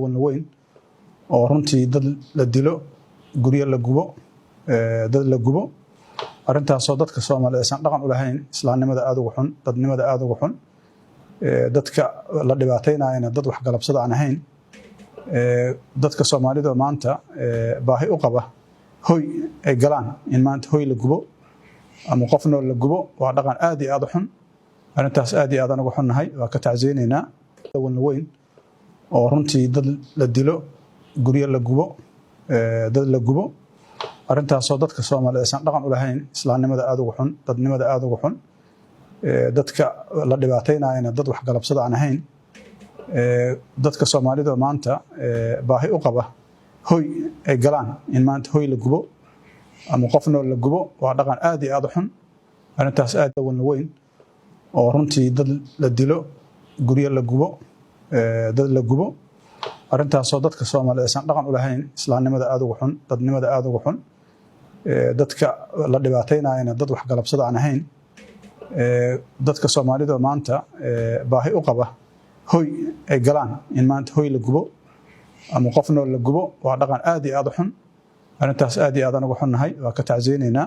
Weyn oo runtii dad la dilo, guryo la gubo, dad la gubo, arrintaasoo dadka Soomaalida aysan dhaqan u lahayn, islaamnimada aada ugu xun, dadnimada aada ugu xun, dadka la dhibaataynayana dad waxgalabsada aan ahayn. Dadka Soomaalida maanta baahi u qaba hoy ay galaan, in maanta hoy la gubo ama qof nool la gubo waa dhaqan aad iyo aada u xun. Arrintaas aad iyo aadaan uga xunnahay, waa ka tacsiyeynaynaa. Weyn oo runtii dad la dilo, guryo la gubo, dad la gubo, arrintaasoo dadka Soomaalida aysan dhaqan u lahayn, islaamnimada aada ugu xun, dadnimada aada ugu xun, dadka la dhibaataynayana dad waxgalabsada aan ahayn. Dadka Soomaalida maanta baahi u qaba hoy ay galaan, in maanta hoy la gubo ama qof nool la gubo waa dhaqan aad iyo aada u xun. Arrintaas aad weyn oo runtii dad la dilo, guryo la gubo, dad la gubo, arrintaasoo dadka Soomaalida aysan dhaqan u lahayn, islaamnimada aada ugu xun, dadnimada aada ugu xun, dadka la dhibaataynayana dad waxgalabsada aan ahayn. Dadka Soomaalida maanta baahi u qaba hoy ay galaan, in maanta hoy la gubo ama qof nool la gubo waa dhaqan aad iyo aada u xun. Arrintaas aad iyo aadaan uga xunnahay, waa ka tacsiyeynaynaa.